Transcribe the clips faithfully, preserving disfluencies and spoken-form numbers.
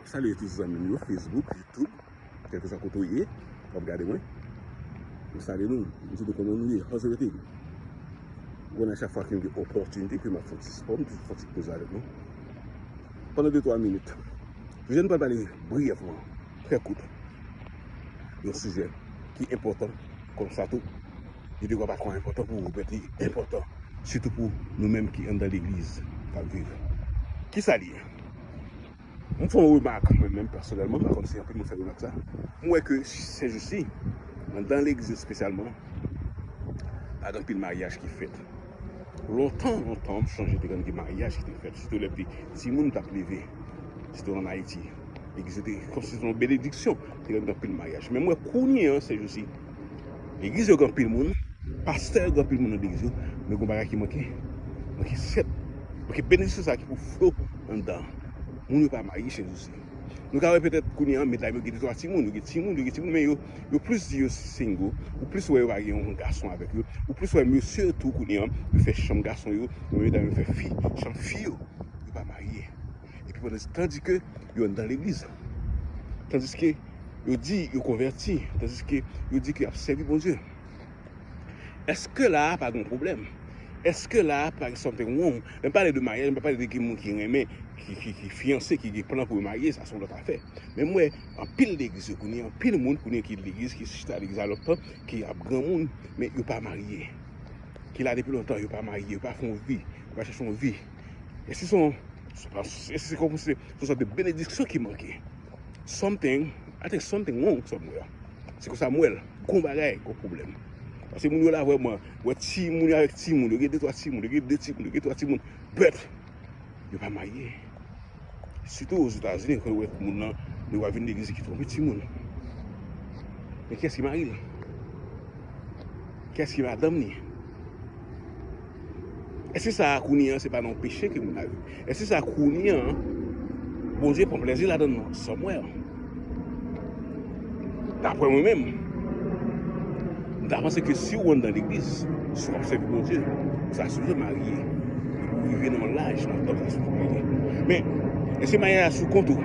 Salye tout zanmi m yo, Facebook, YouTube, kèlkeswa kote w ye, w ap gade mwen. M salye nou, m di nou kòman nou ye, how's everything? M konnen chak fwa ke m gen opòtinite ke m ap fè yon ti spò, m toujou fè yon ti koze avèk nou. Pandan de twa minit, jodi a nou pral pale briyèvman, trè kout, yon sijè ki enpòtan, kòm sa tou, li devwa pa twò enpòtan pou ou, men li enpòtan, sitou pou nou menm ki anndan legliz k ap viv. Kisa l ye? M fè yon remak mwen menm pèsonèlman, m pa konn si anpil moun fè remak sa. M wè ke sèjousi, anndan legliz yo espesyalman, pa gen anpil maryaj ki fèt. Lontan, lontan, m chonje te konn gen maryaj ki te fèt, sitou lè m te timoun, m t ap leve, sitou ann Ayiti. Legliz yo te kòmsi se yon benediksyon, te konn gen anpil maryaj. Men m wè kounye a, sèjousi, legliz yo gen anpil moun, pastè yo gen anpil moun nan legliz yo, men gen yon bagay ki manke, manke sèt, manke benediksyon sa ki pou flo anndan. Moun yo pa marye sèjousi. Nou ka wè petèt kounye a, medam yo gen de twa timoun, yo gen timoun, yo gen timoun, men yo, yo plis di yo single, ou plis wè yo pa gen yon gason avèk yo, ou plis wè mesye yo tou kounye a, yo fè chanm gason yo, men medam yo fè fi, chanm fi yo, yo pa marye. Epi pandan, tandis ke yo anndan legliz. Tandis ke yo di yo konvèti, tandis ke yo di ke y ap sèvi Bondye. Èske la a pa gen pwoblèm? Èske la a pa gen something wrong? Lè m pale de maryaj, m pa pale de gen moun ki renmen, ki, ki, ki fiyanse, ki gen plan pou yo marye, sa se yon lòt afè. Men m wè anpil legliz yo kounye, anpil moun kounye ki legliz, ki chita legliz a lontan, ki ap granmoun, men yo pa marye. Ki la depi lontan, yo pa marye, yo pa fè yon vi, yo pa chèche yon vi. E si se yon, e si se kòm se, se yon sòt de benediksyon ki manke. Something, I think something wrong somewhere. Se konsa m wè l. Gon bagay, gon pwoblèm. Paske moun yo la vrèman, wè timoun yo avèk timoun, yo gen de twa timoun, yo gen de timoun, yo gen twa timoun. But, yo pa marye. Sitou Ozetazini, kan yo wè moun nan, yo va vin legliz ki twonpe timoun. Men kiyès ki mari l? Kiyès ki madanm li? Èske sa a kounye a se pa nan yon peche ke moun la viv? Èske sa a kounye a Bondye pran plezi ladan l nan somewhere? Daprè mwen menm, m ta panse ke si w anndan legliz, si w ap sèvi Bondye, ou ta sipoze marye. Ou rive nan yon laj, nan tan, ou ta sipoze marye. Men, èske maryaj la sou kont ou?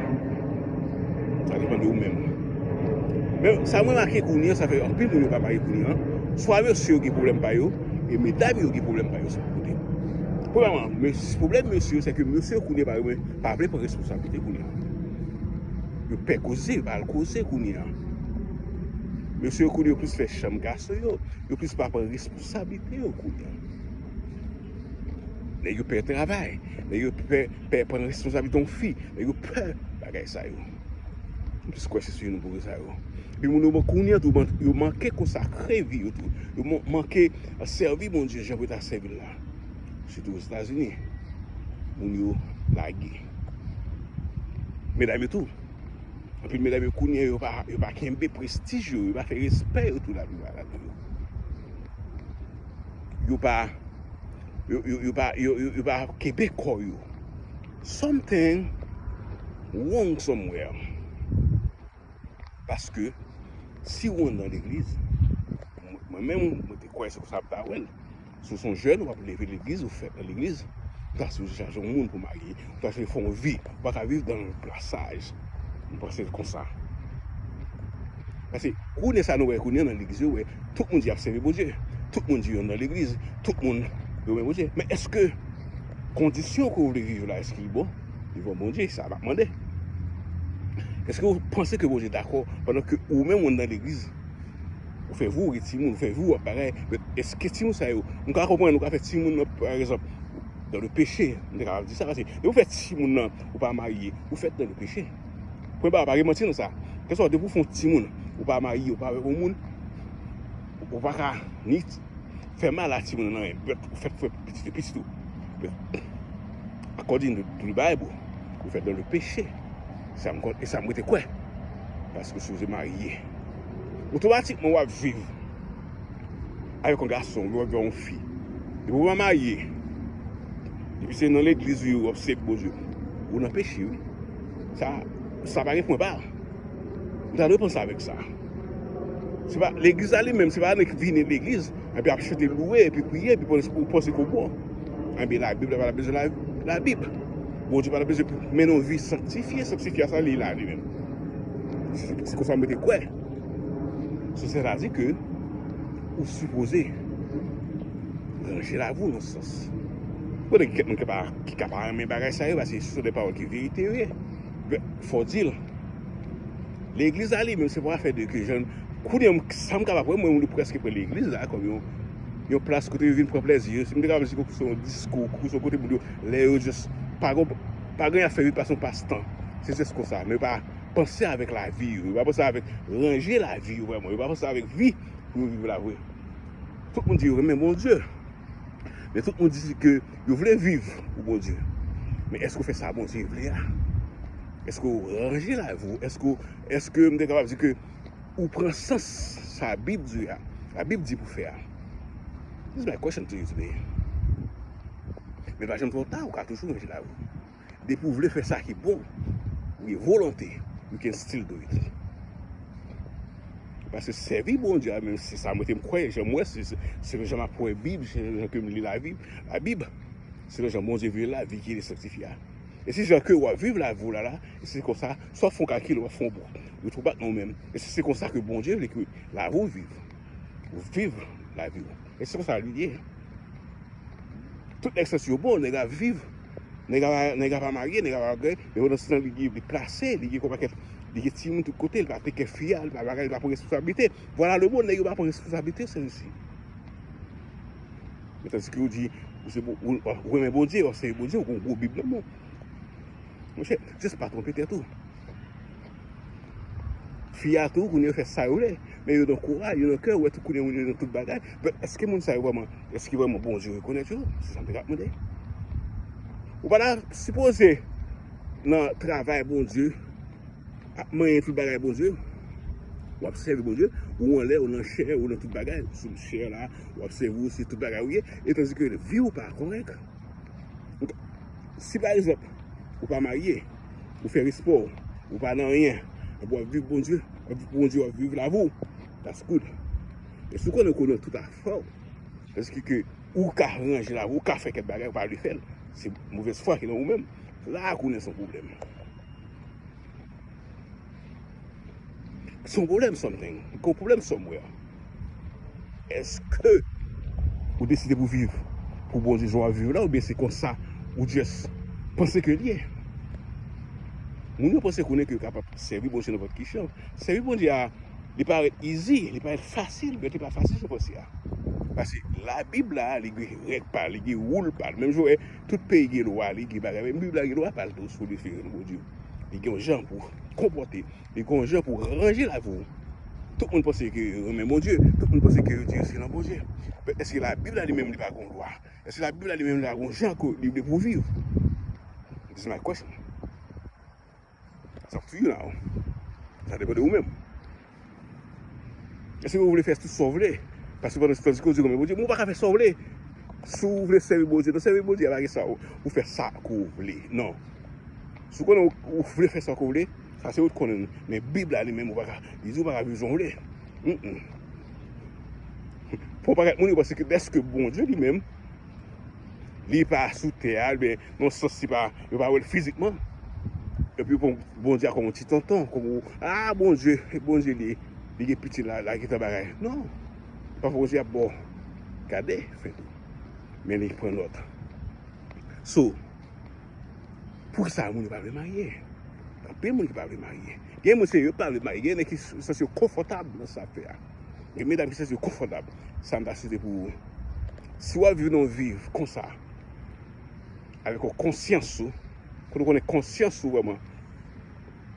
Sa depann de ou menm. Men sa mwen remake kounye an, sa fè anpil moun yo pa marye kounye an. Swa mesye yo gen pwoblèm pa yo, e medam yo gen pwoblèm pa yo sou kote. Premyèman, mes-, pwoblèm mesye yo, se ke mesye yo kounye pa yo menm pa vle pran responsablite kounye an. Yo pè koze, yo pa al koze kounye an. Mesye yo kounye yo plis fè chanm gason yo, yo plis pa pran responsablite yo kounye an. Nèg yo pè travay, nèg yo pè, pè pran responsablite yon fi, nèg yo pè bagay sa yo. M plis kwè se sou nou pou sa yo. Epi moun yo kounye an tou, yo manke konsakre vi yo tou. Yo man-, manke sèvi Bondye jan pou yo ta sèvi l la. Sitou Ozetazini, moun yo lage. Medam yo tou. Anpil medam yo kounye an, yo pa, yo pa kenbe prestij yo, yo pa fè respè yo tou lavi malad yo. Yo pa, yo, yo, yo pa, yo, yo, yo pa kenbe kò yo. Something wrong somewhere. Paske si w anndan legliz, mwen, mwen menm, mwen te kwè se konsa m ta wè l. Si w se yon jèn, w ap leve legliz, ou fèt nan legliz, ou ta sipoze chache yon moun pou marye, ou ta sipoze fè yon vi, ou pa ka viv dans le plaçage. Mwen panse konsa. Paske kounye sa nou wè kounye nan legliz yo, wè, tout moun di y ap sèvi Bondye, tout moun di yo nan legliz, tout moun yo renmen Bondye. Men èske kondisyon ke w vle viv la, èske li bon devan Bondye? Sa m ap mande. Èske w panse ke Bondye dakò pandan ke ou menm ou nan legliz? Ou fè vi w gen timoun, ou fè vi w ap bagay. Men èske timoun sa yo, nou ka konprann, nou ka fè timoun nan, pa egzanp, dans le péché, nou te kapab di sa, paske depi ou fè timoun nan, ou pa marye, ou fèt dans le péché. Premye bagay, pa gen manti nan sa. Kèlkeswa depi ou fè yon timoun, ou pa marye, ou pa avèk yon moun, ou pa ka ni fè mal a timoun nan, but ou fèt fè pitit pitit ou. But, according to, to the Bible, ou fèt dans le péché. Sa m konn, e sa m rete kwè. Paske si w se marye, otomatikman w ap viv avèk yon gason, w ap viv yon fi. Depi w pa marye, depi se nan legliz ou ye, w ap sèvi Bondye, ou nan peche, wi. Sa, sa pa gen pwen ba. Ou ta dwe panse avèk sa. Se pa legliz la li menm, se pa nèg vini legliz, epi ap chante, louwe, epi priye, epi panse, ou panse ke w bon. Enben, Labib la pa t ap bezwen la, Labib. Bondye pa t ap bezwen mennen yon vi sanktifye. Sanktifye a sa li la li menm. Se, se konsa mwen te kwè. So, sètadi ke ou sipoze ranje lavi w nan sans. Bon, gen kèk moun ki pa, ki ka pa renmen bagay sa yo, paske se de pawòl ki verite yo ye. Men, fò w di l. Legliz la li menm, se pa afè de ke jan, kounye a, sa m kapab wè, mwen, moun yo prèske pran legliz la kòm yon, yon plas kote yo vin pran plezi yo. Si m te kapab di ke se yon diskou, ke se yon kote moun yo, lè yo just pa gon, pa gen afè yo, pase yon pastan. Se just konsa. Men yo pa panse avèk lavi yo. Yo pa panse avèk ranje lavi yo vrèman. Yo pa panse avèk vi pou yo viv la vre. Tout moun di yo renmen Bondye. Men tout moun di ke yo vle viv pou Bondye. Men èske w fè sa Bondye vle a? Èske w ranje lavi w? Èske, èske m te kapab di ke ou pran sans sa Bib di a? Labib di pou fè a. This is my question to you today. Men pa janm twò ta, ou ka toujou ranje lavi w. Depi w vle fè sa ki bon, ou gen volonte, you can still do it. Paske sèvi Bondye a, menm si sa mwen te m kwè, jan m wè, se, se, se jan m ap wè Bib, se jan ke m li Labib, Labib, se jan Bondye vle lavi ki le sanktifye a. E se jan ke w ap viv lavi w la la, e se konsa, sa w ap fè yon kalkil, w ap fè yon bou, yo tou bat nan w menm. E se, se konsa ke Bondye vle ke lavi w viv. Ou viv lavi w. E se konsa li ye. Tout nèg santi yo bon, nèg ap viv, nèg ap, nèg ap pa marye, nèg ap pa gen, men pandan se tan li gen, li plase, li gen yon pakèt, li gen timoun tout kote, li pa teke fi a, li pa bagay, li pa pran responsablite. Vwala le mond, nèg yo pa pran responsablite, se resi. Men tandiske ou di, ou se bon, ou, ou renmen Bondye, w ap sèvi Bondye, ou gen yon gwo Bib nan men w. Monchè, just pa twonpe tèt ou. Fi a tou, kounye yo fè sa yo vle. Men yo nan kouraj, yo nan kè, ou wè tout kounye moun yo nan tout bagay. But èske moun sa yo vrèman, èske vrèman Bondye rekonèt yo? Se sa m te ka ap mande. Ou pa ta sipoze nan travay Bondye, ap manyen tout bagay Bondye. W ap sèvi Bondye, ou anlè, ou nan chè, ou nan tout bagay, ou sou chè la, w ap sèvi, ou se tout bagay ou ye, e tandiske vi w pa kòrèk. Si pa egzanp, ou pa marye, ou fè respè w, ou pa nan anyen, epi w ap viv Bondye, w ap viv pou Bondye, w ap viv lavi w, that's good. Men si w konnen ou konnen tout afè w, èske ke ou ka ranje lavi w, ou ka fè kèk bagay, ou pa vle fè l, se movèz fwa ki nan ou menm, la a konnen se yon pwoblèm. Se yon pwoblèm something. Gen yon pwoblèm somewhere. Èske ou deside pou viv pou Bondye jan w ap viv la, oubyen se konsa ou just panse ke l ye? Moun yo panse konnen ke yo kapab sèvi Bondye nenpòt ki jan. Sèvi Bondye a, li parèt easy, li parèt fasil, men li pa fasil jan w panse a. Paske Labib la, li gen règ pa l, li gen woul pa l. Menm jan w wè tout peyi gen lwa, li gen bagay, men Bib la gen lwa pa l tou, si w vle sèvi Bondye. Li gen yon jan pou konpòte, li gen yon jan pou ranje lavi w. Tout moun panse ke yo renmen Bondye, tout moun panse ke yo di yo se nan Bondye. Men èske Labib la li menm li pa gen yon lwa? Èske Labib la li menm li pa gen yon jan ke li vle pou w viv? This is my question. It's up to you now. Sa depann de ou menm. Èske ou vle fè tout sa w vle? Paske pandan se tan ke w di w renmen Bondye, men ou pa ka fè sa w vle. Si w vle sèvi Bondye, nan sèvi Bondye a pa gen sa, ou, ou fè sa ke w vle. Non. Si w konnen ou, ou vle fè sa ke w vle, sa se ou k konnen. Men Bib la li menm, ou pa ka, li di ou pa ka viv jan w vle. Mm, mm. Pou yon pakèt moun, yo panse ke dèske Bondye li menm, li pa sou tè a, oubyen nan sans li pa, yo pa wè l fizikman. Epi pou Bondye a kòm yon ti tonton, kòm ou, ah, Bondye, Bondye li, li gen pitit la, la gentan bagay. Non. Pafwa Bondye ap ba w gade, fè tou. Men li pran nòt. So, poukisa moun yo pa vle marye? Anpil moun ki pa vle marye. Gen moun se yo pa vle marye. Gen nèg ki santi yo konfòtab nan sa y ap fè a. Gen medam ki santi yo konfòtab. Sa m ta swete pou ou. Si w ap viv nan yon vi konsa, avèk yon konsyans ou, kote w konnen konsyans ou vrèman,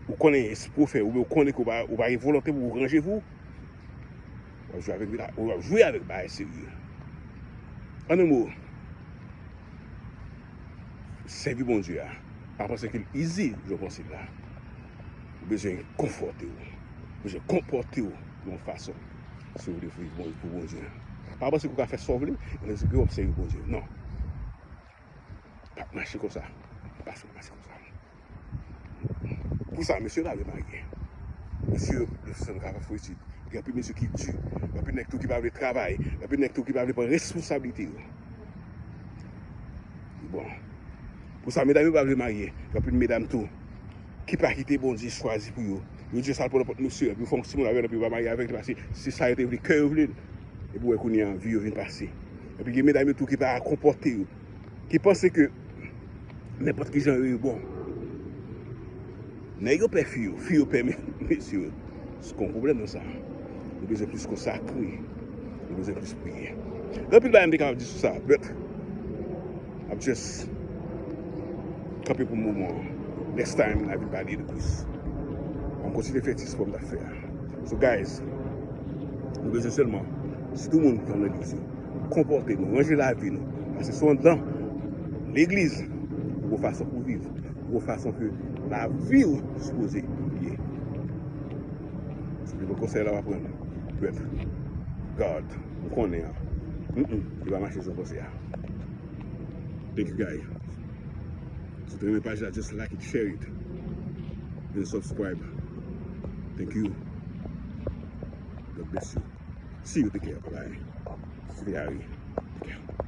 ou konnen espri w fè, oubyen ou konnen ke w pa, ou pa gen volonte pou w ranje vi w, w ap jwe avèk, w ap jwe avèk bagay serye. An yon mo, sèvi Bondye a, pa panse ke l easy, jan w panse l la. Ou bezwen konfòte w. Ou bezwen konpòte w yon fason. Si w vle viv bon, pou Bondye. Pa panse ke w ka fè sa w vle, e panse ke w ap sèvi Bondye. Non. Pa mache konsa. Pa fè mache konsa. Pou sa, mesye pa vle marye. Mesye, le sèl ka fè etid. Gen anpil mesye ki di. Anpil nèg tou ki pa vle travay. Anpil nèg tou ki pa vle pran responsablite yo. Bon. Pou sa, medam yo pa vle marye. Gen anpil medam tou ki pa kite Bondye chwazi pou yo. Yo just al pran nenpòt mesye, epi yo fè yon timoun avè l, epi yo pa marye avèk li, paske se sa yo te vle, kè yo vle l. Epi w wè kounye a, vi yo vin pase. Epi gen medam yo tou ki pa konpòte yo, ki panse ke nenpòt ki jan yo ye bon. Nèg yo pè fi yo, fi yo pè me-, mesye yo. Se yon pwoblèm nan sa. Nou bezwen plis konsakre. Nou bezwen plis priye. Gen anpil bagay m te kapab di sou sa, but I'm just kanpe pou moman. Next time, n a vin pale de plis. An kontinye fè ti spò m t ap fè a. So, guys, nou bezwen sèlman, sitou moun ki anndan legliz yo, konpòte nou, ranje lavi nou. Paske se anndan legliz, pou gon fason pou viv, pou gon fason ke lavi w sipoze ye. Se pi bon konsèy la w aprann. But, God, m konnen an. Mm, mm, li pa mache jan w panse a. Thank you, guys. Si w te renmen paj la, just like it, share it, and subscribe. Thank you. God bless you. See you, take care. Bye bye. Se te Harry. Take care.